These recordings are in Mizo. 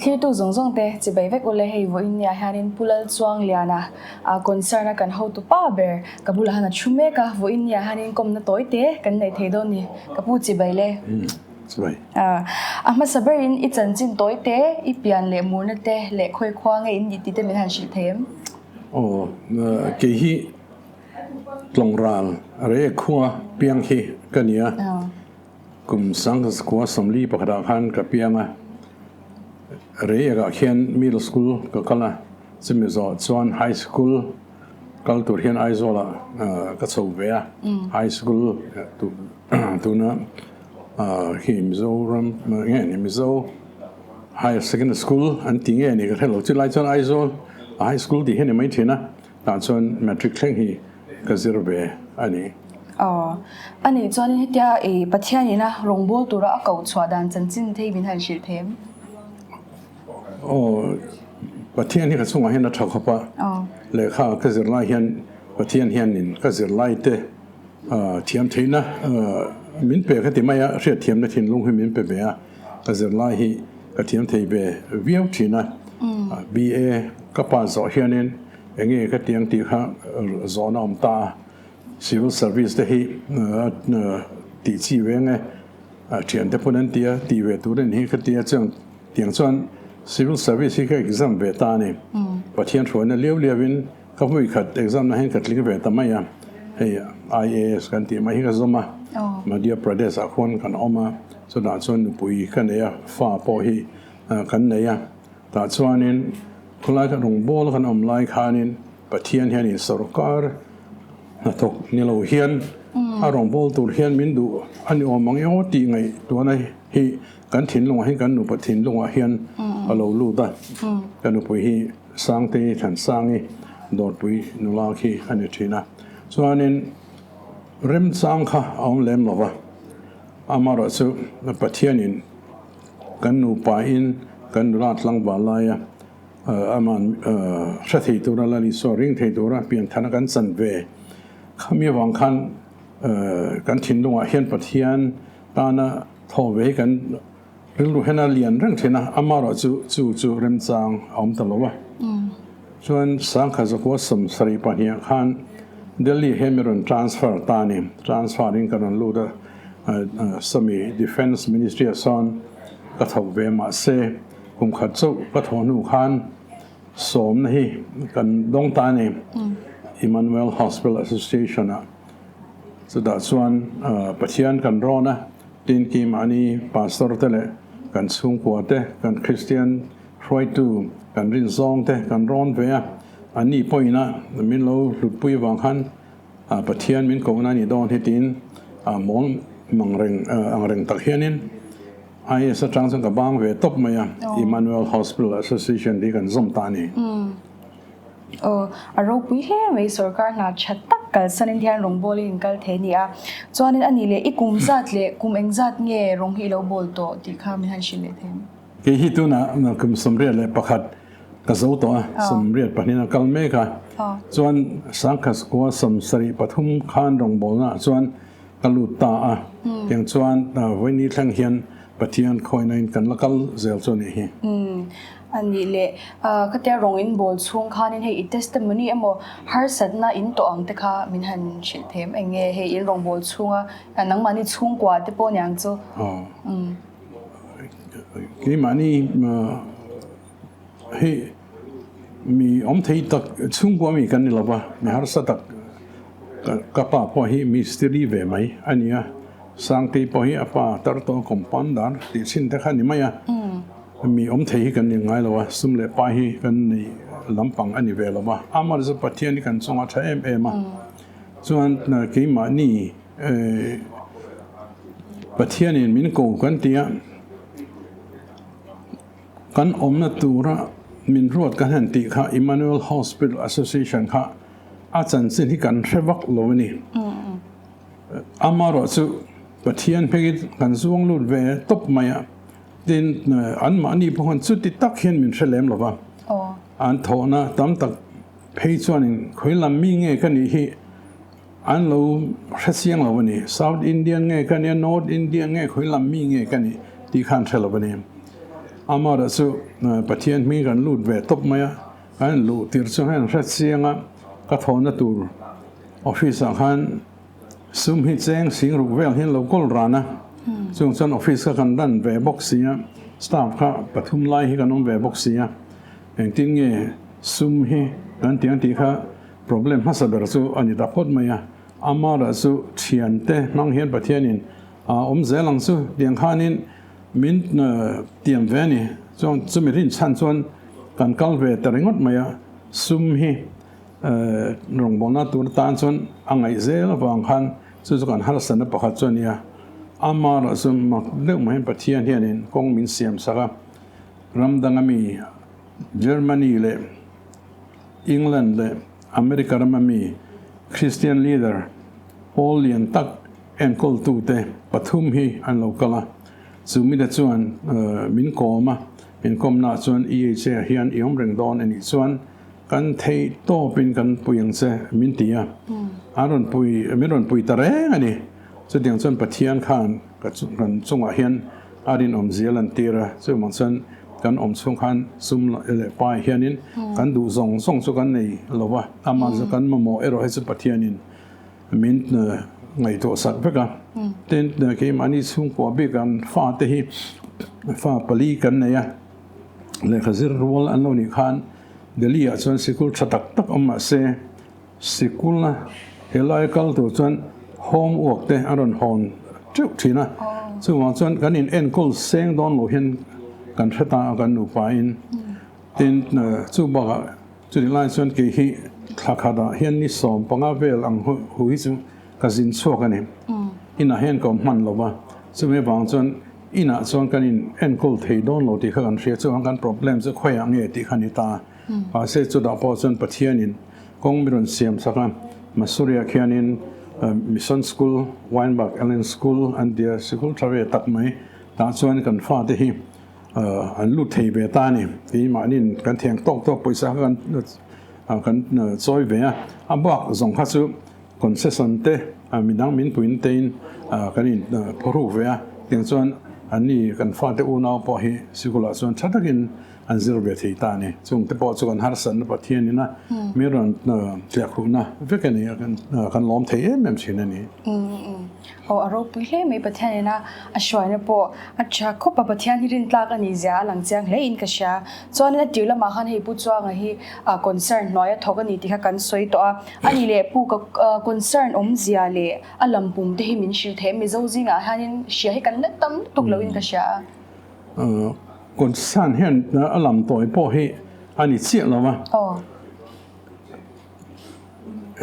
Thlirtu zawng zawng te chibai vek ule hei vawiin nia hianin Pu Lalchuangliana a concern a kan hotu pa ber ka bulah han a thu mek a, vawiin nia hianin kawmna tawi te kan nei thei dawn ni ka pu chibai le. Chibai. A hmasa berin i chanchin tawi te, i pian leh murna te leh khawi khua nge in nih tih te min han hrilh thei em? Aw, kei hi Tlawngral rei khua piang hi ka ni a. Kum sangkua 41 ah khan ka piang a, Reiekah khian middle school ka kal a, chumi zawh chuan high school kal tur hian Aizawlah ka chho ve a, high school tuna khi Mizoram nge ni Mizo higher secondary school an ti nge ni ka hre lo, chulai chuan Aizawl high school tih hi a ni mai thin a. Tah chuan matric thleng hi ka zir ve a ni. Aw, a nih chuanin hetia i Pathian ina rawngbâwl tura a koh chhuah dan chanchin thei min han hrilh thei em? Aw, Pathian hi ka chungah hian a tha khawp a, lehkha ka zir lai hian Pathian hianin ka zir lai te thiam theihna min pe ka ti mai a, hriatthiamna thinlung hi min pe ve a, ka zir lai hi ka thiam thei ve viau thin a, BA ka pass zawh hianin enge ka tiang tih kha zawhna awm ta a, civil service te hi tih chi ve nge thiante pawn an ti a, tih ve tur a ni hi ka ti a, chuang tiang chuan civil service hi ka exam ve ta a ni, Pathian hruaina liau liau in Ka hmui khat exam na hian ka tling ve ta mai a, hei IAS kan tih mai hi ka zawm a, Madhya Pradesh ah khuan kan awm a, chutah chuan nupui ka nei a, fa pawh hi kan nei a, tah chuanin khawlai kan rawngbâwl kan awm lai khanin Pathian hianin sawrkar hnathawk ni lo hian a rawngbâwl tur hian min duh a ni awm ang emaw tih ngaihtuahna hi kan thinlungah hian kan nupa thinlungah hian a lo lut a, ka nupui hi. Sangtei Thansangi dawrpui nula khi a ni thin a, chuanin remchang kha a awm lem lo va, amaherawhchu Pathianin kan nupain kan nula tlangval laia aman hre thei tura Lal Isua ring thei tura pianthana kan chan ve khami avang khan kan thinlungah hian Pathian tana thaw ve hi kan Rilru hian a lian reng thin a, amaherawh chu chu chu remchang a awm ta lo a. Chuan Sangkha Zakua 72 khan Delhi hian mi rawn transfer ta a ni. Transfer in ka rawn lut a, sawmi Defence Ministry ah sawn ka thawk ve mahse kum khat chauh ka thawh hnu khan sawmna hi kan dawng ta a ni, Emmanuel Hospital Association ah. Chutah chuan Pathian kan rawn a. Tin, keimahni pastor te leh kan chhungkua te, kan Kristian hruaitu, kan rinzawng te kan rawn ve a, anni pawhin min lo hlutpui vang khan Pathian min kohna a nih dawn hi tiin mawl mang reng ang reng tak hianin IAS atang chuan ka bang ve tawp mai a, Emmanuel Hospital Association hi kan zawm ta a ni. Aw, a ropui hle mai sorkar hna tha tak kalsanin hian rawngbawlin in kal thei a ni a. Chuanin a nih leh i kum zat leh kum eng zat nge rawng hi i lo bawl tawh tih kha min han hrilh leh thei em? Kei hi tunah kum 81 ka zo tawh a, 82 a kal mek a. Chuan Sangkhaskua 73 khan rawngbawlna ah chuan ka lut ta a. Tiang chuan vawiini thleng hian Pathian khawina in kan la kal zel chu a nih hi. A nih leh, khatia rawng in bawl chhung khanin hei i testimony emaw harsatna in tawh ang te kha min han hrilh thei em? Eng nge hei in rawng bawl chhunga nangmahni chhungkua te pawh niang chu? Keimahni hei mi awm thei tak chhungkua mi kan ni lo va, mi harsa tak ka pa pawh hi mistiri ve mai a ni a, Sangtei pawh hi a pa tar tawh compounder tih chhin te kha a ni mai a. Mi awm thei hi kan ni ngai lo a, sum leh pai hi kan nei lampang a ni ve lo va, Amar chu Pathian hi kan chunga tha em em a, chuan keimahni Pathianin min ko kan ti a, kan awmna tura min ruat kan han tih kha Emmanuel Hospital Association kha a chanchin hi kan hre vak lo a ni. Amaherawhchu Pathian hmingin kan zuang lut ve tawp mai a. Tin, anmahni pawh khan chuti tak hian min hre lem lo va, an thawhna tam tak phei chuanin khawi lam mi nge ka nih hi an lo hre chiang lo a ni. South Indian nge ka nia, North Indian nge khawi lam mi nge ka nih tih kha an hre lo a ni. Amaherawh chu Pathian hming kan lut ve tawp mai a, kan in luh tir chu hian hre chiang a, ka thawhna tur office ah khan sum hi cheng sing ruk vel hian lo kawl ran a, chung chuan office kha kan run ve bawk si a, staff kha pathum lai hi kan awm ve bawk si a, engtin nge sum hi kan tih ang tih kha problem hmasa ber chu a ni ta phawt mai a, amaherawh chu thiante hmang hian Pathianin a awm zel ang chu tiang khanin min tiam ve a ni. Chuan chumi rinchhan chuan kan kal ve ta ringawt mai a, sum hi rawngbawlna tur atan chuan a ngaih zel avang khan chu chu kan harsatna pakhat chu a ni a. Amaherawh chu mak deuh mai hian Pathian hianin kawng min siam sak a, ram danga mi Germany leh England leh America rama mi Christian leader pawl lian tak enkawltute pathum hi an lo kal a, chu mite chuan min kawm a, min kawmnaah chuan EHA hian i awm reng dawn a nih chuan kan theih tawpin kan pui ang che min ti a, an rawn pui min rawn pui ta reng a ni. Chutiang chuan Pathian khan kan chungah hian a rinawmzia lantir a, chuvang chuan kan awm chhung khan sum leh pai hianin kan duh zawng zawng chu kan nei lo va, amah chu kan mamawh erawh hi chu Pathianin Min ngaihtuah sak vek a, tin keimahni chhungkua bik an fate hi fa pali kan nei a, lehkha zir rual an lo nih khan Delhi ah chuan sikul tha tak tak awm mah se sikul a helai kal tur chuan home work te a rawn hawn teuh thin a, chuvang chuan kan in enkawl seng dawn lo hian kan hre ta a kan nupa in tin chu bakah Chutih lai chuan kei hi thla khatah hian ni 15 vel ang hu hi chu ka zin chhuak a ni. Inah hian ka awm hman lo va, chumi avang chuan inah chuan kan in enkawl thei dawn lo tih kha kan hria, chuvang kan problem chu khawiah nge tih kha a ni ta. Mahse chutah pawh chuan Pathianin kawng mi rawn siam sak a, Masuria khianin Mission School, Wynberg Allen School an tia sikul tha ve tak mai, tah chuan kan fate hi An lut thei ve ta a ni. Keimahniin kan thiang tawk tawk pawisa kha kan kan chawi ve a, a bak zawng kha chu concession te midang min puin tein kan in phawrhuk ve a, tiang chuan anni kan fate unau pawh hi sikulah chuan tha takin an zir ve thei ta a ni. Chung te pawh chu kan harsatna Pathian ina min rawn tliakhuhna vek a ni a, kan lawm thei em em thin a ni. Aw a ropui hle mai Pathian ina a hruaina pawh a tha khawp a, Pathian hi rintlak a nih zia a lang chiang hle in ka hria. Chuanin a tir lamah khan hei Pu Chuanga hi concern hnuaia thawk a ni tih kha kan sawi tawh a, a nih leh Pu ka concern awmzia leh a lam pum te hi min hrilh theih a, Mizo zingah hianin hria hi kan la tam lutuk lo in ka hria a. Concern hian a lam tawi pawh hi a ni chiah lo a.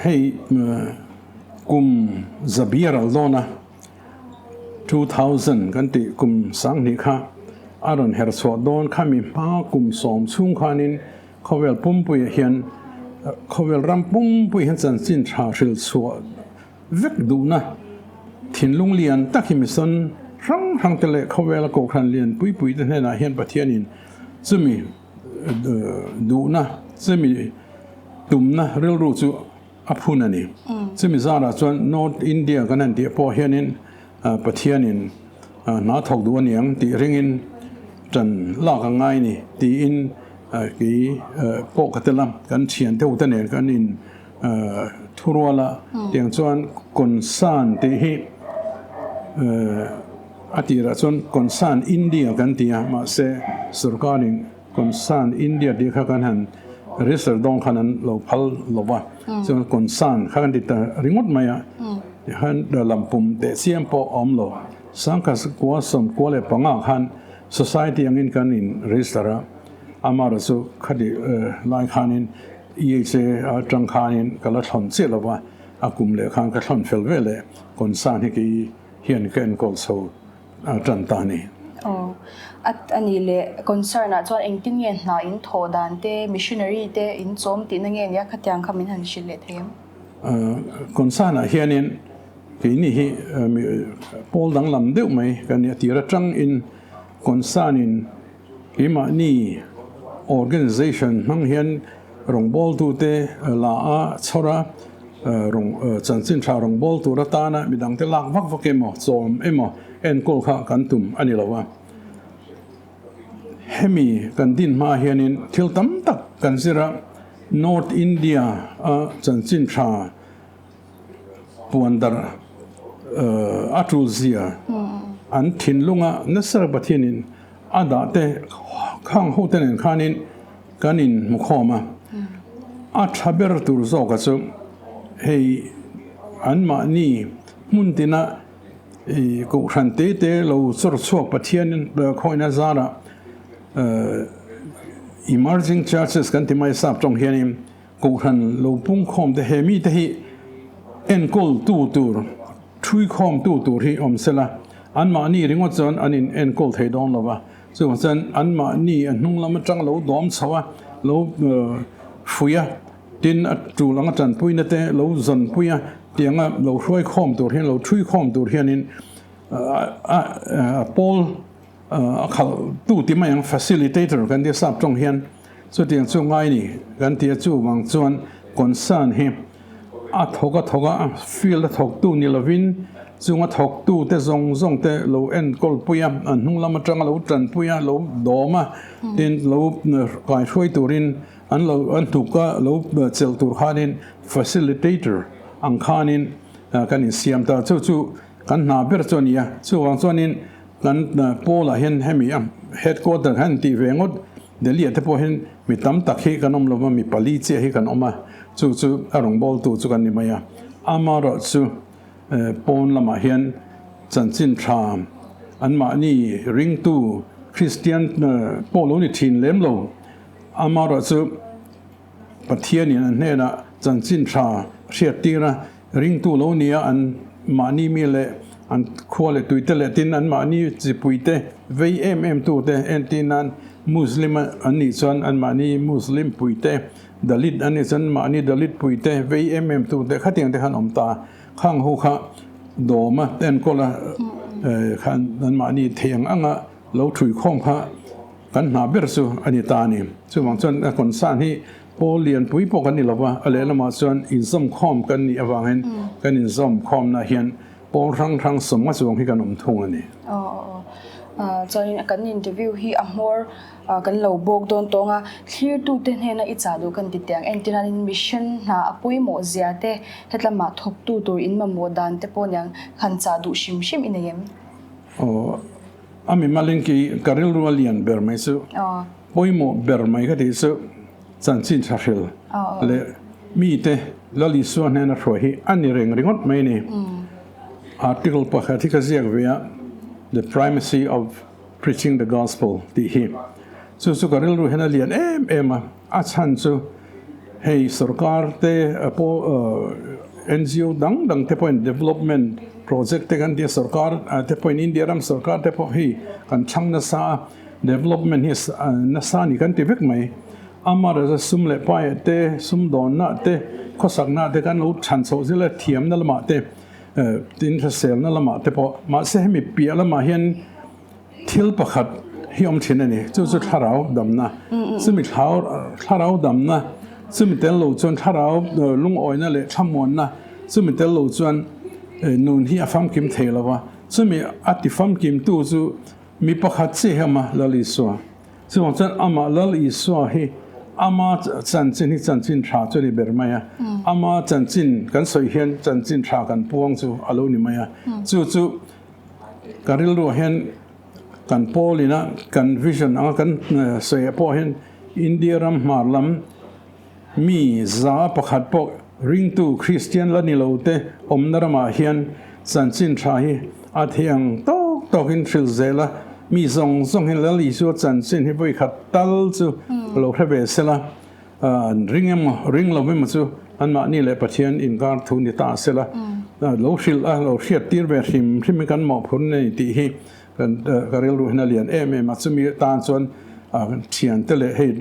Hei kum zabi a ral dawn a, 2000 kan tih kum 2000 kha a rawn her chhuah dawn khami hma kum 10 chhung khanin khawvel pumpuiah hian khawvel ram pumpui hian chanchin tha hril chhuah vek duhna thinlung lian tak hi mission hrang hrang te leh khawvela kohhran lian pui pui te hnenah hian Pathianin chumi Duhna chumi tumna rilru chu a phun a ni. Chumi zarah chuan North India kan han tih pawh hianin Pathianin hna thawk duh a ni ang tih ringin ṭan lak a ngai ni tiin kei pawh ka tel a, kan thiante ute nen kan in thurual a, tiang chuan concern tih hi A tirah chuan Concern India kan ti a, mahse sorkarin Concern India tih kha kan han register dawn khan an lo phal lo va, chuan Concern kha kan ti ta ringawt mai a, tikhan lampum teh chiam pawh a awm lo. Sangkhat 95 khan society angin kan in register a, amaherawh chu khati lai khanin EHA atang khanin ka la thlawn chiah lo va, a kum leh khan ka thlawn fel ve leh Concern hi kei hian ka enkawl chho tan ta a ni. Aw, a nih leh concern ah chuan engtin nge hna in thawh dan te, missionary te in chawm tihna nge nia khatiang kha min han hrilh leh thei em? Concern ah hianin keini hi pawl danglam deuh mai kan nia tir atang in concern in keimahni organization hmang hian rawngbawltute la a chhawr a, Rawng chanchin tha rawngbâwl tur atana midangte lak vak vak emaw, chawm emaw enkawl kha kan tum a ni lo a. Hemi kan din hma hianin thil tam tak kan zir a, North India a chanchin tha puan darh a tul zia an thinlunga nasa Pathianin a dah te khang ho te nen khanin kan in hmu khawm a, a tha ber tur zawka chu hei anmahni hmun tina I kohhran te te lo chawr chhuak Pathian khawihna zarah emerging churches kan ti mai sap tawng hianin kohhran lo pungkhawm te he mite hi enkawl tu tur thui khawm tu tur hi awm sela anmahni ringawt chuan an in enkawl thei dawn lo va chuvang chuan anmahni a hnung lam atang lo dawm chho a lo fuih a. Tin, a tul anga tanpuina te lo zawnpui a, tianga lo hruai khawm tur hian, lo thui khawm tur hianin a pawl a khalh tu ti mai ang, facilitator kan tia sap tawng hian, chutiang chu ngai ni kan ti a, chuvang chuan concern hi a thawk a thawk a, field a thawk tu ni lovin chunga thawk tu te zawng zawng te lo enkawl pui a, an hnung lam atanga lo tanpui a, lo dawm a, tin lo kaihruai turin An lo an hnuka lo chelh tur khanin facilitator ang khanin kan insiam ta. Chu chu kan hna ber chu a ni a. Chuvang chuanin kan pawlah hian hemi a headquarter khan intih ve ngawt Delhi ah te pawh hian mi tam tak hi kan awm lova, mi pali chiah hi kan awm a. Chu chu a rawngbawltu chu kan ni mai a. Amaherawhchu pawn lamah hian chanchin tha anmahni ringtu Kristian pawh lo ni thin lem lo. Amaherawhchu Pathianin an hnenah chanchin tha hriat tir a, ringtu lo nia an mahni mi leh an khua leh tuite leh tin an mahni chipuite vei em em tute entir nan Muslim an nih chuan an mahni Muslim puite, Dalit an nih chuan mahni Dalit puite vei em em tute khatiang te khan awm ta. Khang ho kha dawma enkawla khan an mahni theih ang anga lo thuikhawm kha Kan hna ber chu a ni ta a ni. Chuvang chuan a concern hi pawl lianpui pawh kan ni lo va, a lehlamah chuan inzawmkhawm kan nih avangin kan inzawmkhawmna hian pawl hrang hrang sawmnga chuang hi kan awm thung a ni. Aw aw aw. Chuanin kan interview hi a hmawr kan lo bawk dawn tawng a, thlirtute hnena i chah duh kan ti teh ang. Entirnanin mission hna a pawimawh zia te, hetlama thawktu tur in mamawh dan te pawh niang han chah duh hrim hrim i nei em? Aw. A mimalin ki ka rilru a lian ber mai chu pawimawh ber mai ka tih chu chanchin tha hril leh mite Lal Isua hnena hruai hi a ni reng ringawt mai a ni. Article pakhat hi ka ziak ve a, The Primacy of Preaching the Gospel tih hi. Chu chu ka rilru hian a lian em em a, a chhan chu hei sorkar te pawh NGO dang dang te pawhin development project te kan tia sorkar te pawhin India ram sorkar te pawh hei kan chhang nasa a, development hi nasa a ni kan ti vek mai. Amaherawhchu sum leh pai te, sumdawnna te, khawsakna te kan lo chhan chhoh zil a, thiamna lamah te, tin hriselna lamah te pawh. Mahse hemi piah lamah hian Thil pakhat hi awm thin a ni, chu chu thlarau damna. Chumi thlarau damna, chumi tel lo chuan thlarau lungawina leh thlamuanna, chumi tel lo chuan nun hi a famkim thei lo va. Chumi a ti famkimtu chu mi pakhat chiah hi a awm a, Lal Isua. Chuvang chuan amah Lal Isua hi ama chanchin hi chanchin tha chu a ni ber mai a. Ama chanchin kan sawi hian chanchin tha kan puang chu a lo ni mai a. Chu chu Ka rilruah hian kan pawl ina kan vision anga kan sawi ah pawh hian India ram hmar lam mi za pakhat pawh ringtu Kristian la ni lo te awmna ramah hian chanchin tha hi a thei ang tawk tawkin hrilh zel a, mi zawng zawng hian Lal Isua chanchin hi vawi khat tal chu lo hre ve sela. An ring emaw, ring lo emaw chu anmahni leh Pathian inkar thu ni ta sela, lo hrilh a, lo hriat tir ve hrim hrim hi kan mawhphur nei tih hi kan ka rilru hian a lian em em a. Chumi atan chuan thiante leh hei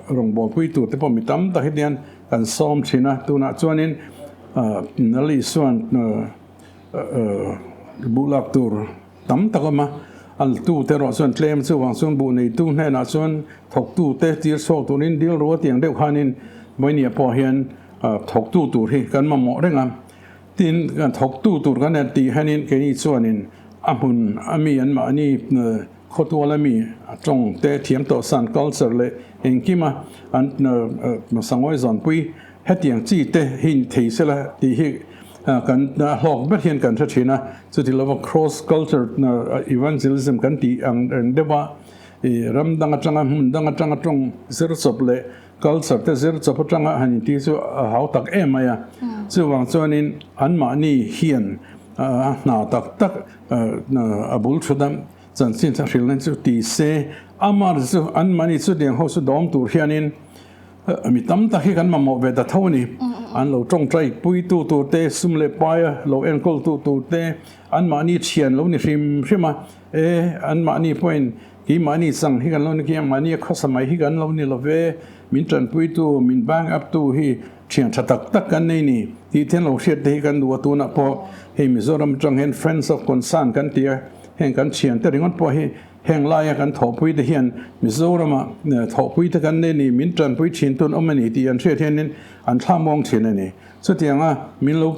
rawngbawlpui tur te pawh mi tam tak hetiang kan sawm thin a. Tunah chuanin Nali chuan buh lak tur Tam tak awm a, a ltu te erawh chuan tlem chuvang chuan buh neitu hnenah chuan thawktu te tir chhuak turin dil ru a tiang deuh khanin Vawini pawh hian thawktu tur hi kan mamawh reng a, tin thawktu tur kan en tih hianin keini chuanin a hmun a mi anmahni. Khawtuala mi a tawng te thiam tawh san culture leh engkima an sangawi zawnpui hetiang chi te hi ni thei sela tih hi kan hlawk ber hian kan hre thin a. Chuti lova cross culture evangelism kan tih ang reng deuh a, ram dang atanga hmun dang atanga tawng zir chawp leh culture te zir chawp atanga han inti chu a hau tak em mai a. Chuvang chuanin anmahni hian a hna tak tak a bul thut a, Chanchin tha hrilhna chu ti se, amah chu anmahni chutiang ho chu dawm tur hianin mi tam tak hi kan mamawh ve ta tho a ni. An lo tawngtai puitu tur te, sum leh paia lo enkawltu tur te, anmahni thian lo ni hrim hrim a, e, anmahni pawhin keimahni chang hi kan lo ni khi, mahni a khawsa mai hi kan lo ni lo ve, min tanpuitu, min back up tu hi thian tha tak tak kan nei ni tih te an lo hriat te hi kan duh a, tunah pawh hei Mizoram atang hian Friends of Concern kan ti a, Heng kan thiante ringawt pawh hi heng laia kan thawhpui te hian Mizorama thawhpui te kan nei ni, min tanpui thin tun awm a ni tih an hriat hianin an thlamuang thin a ni. Chutianga min lo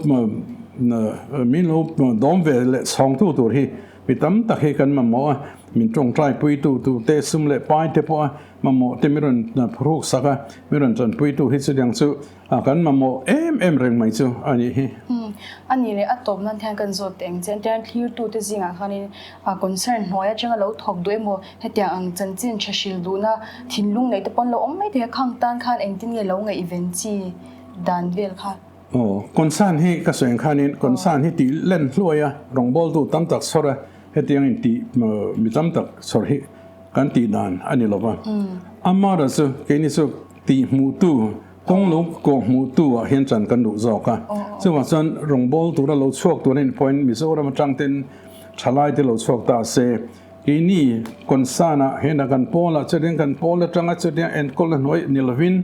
min lo dawm ve leh chhawngtu tur hi mi tam tak hi kan mamawh a, min tawngtaipuitu tur te sum leh pai te pawha mamawh te mi rawn phuruk sak a, mi rawn tanpuitu hi chutiang chu A kan mamawh em em reng mai chu a nih hi. Umm a nih leh a tawp nan hian kan zawt teh ang che. Entian thlirtute zingah khanin a concern hnuai atanga lo thawk duh emaw hetiang ang chanchin tha hril duhna thinlung neih te pawn lo awm mai thei a, khang tan khan engtin nge lo ngaihven chi dan vel kha? Aw, concern hi ka sawi ang khanin concern hi tih len hluai a, rawngbawltu tam tak chhawr a, hetiang in tih mi tam tak chhawr hi kan tih dan a ni lo va. Amara chu keini chu tih hmuhtu Kawng lo kawh hmuhtu ah hian chan kan duh zawk a, chuvang chuan rawngbâwl tura lo chhuak tur anih pawhin Mizoram atang ten thalai te lo chhuak ta se, keini concern ah hena kan pawl ah chutiang kan pawl atanga chutiang enkawl a hnuai ni lovin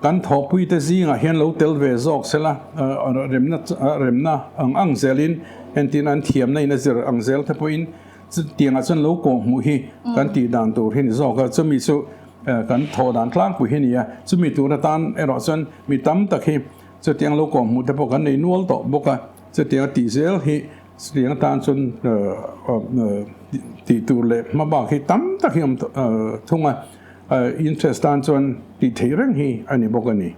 kan thawhpui te zingah hian lo tel ve zawk sela remna remna ang ang zelin entin an thiamna in a zir ang zel te pawhin chutiangah chuan lo kawh hmuh hi kan tih dan tur hi ni zawk a, chumi chu Kan thawh dan tlangpui hi a ni a, chumi tur atan erawh chuan mi tam tak hi chutiang lo kawm hmuh te pawh kan nei nual tawh bawk a, chutiang a tih zel hi chutiang atan chuan tih tur leh hma bak hi tam tak hi a awm thung a, interest tan chuan tih theih reng hi a ni bawk a ni.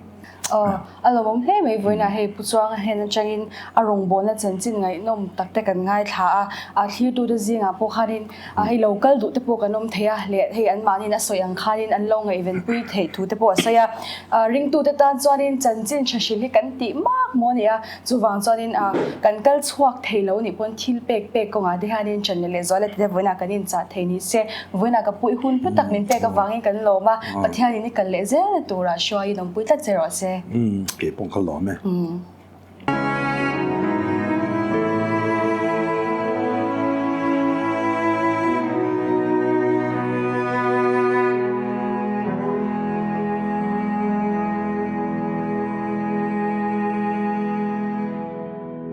Aw, a lawmawm hle mai vawiinah hei Pu Chuanga hnen atangin a rawngbawlna chanchin ngaihnawm tak te kan ngaithla a, a thlirtute zingah pawh khanin hei lo kal duh te pawh kan awm thei a, leh hei anmahniin a sawi ang khanin an lo ngaihvenpui theih thu te pawh a sawi a. Ringtute tan chuanin chanchin tha hrilh hi kan tih mak maw a ni a, chuvang chuanin kan kal chhuak thei lo nih pawn thil pek pek kawngah te hianin ṭan leh lehzual a ti te vawiinah kan inchah thei ni se, vawiinah ka puih hun hlu tak min pek avangin kan lawm a, Pathianin i kal leh zel na turah hruaiin awmpui tlat che rawh se. Umm, kei pawh ka lawm e.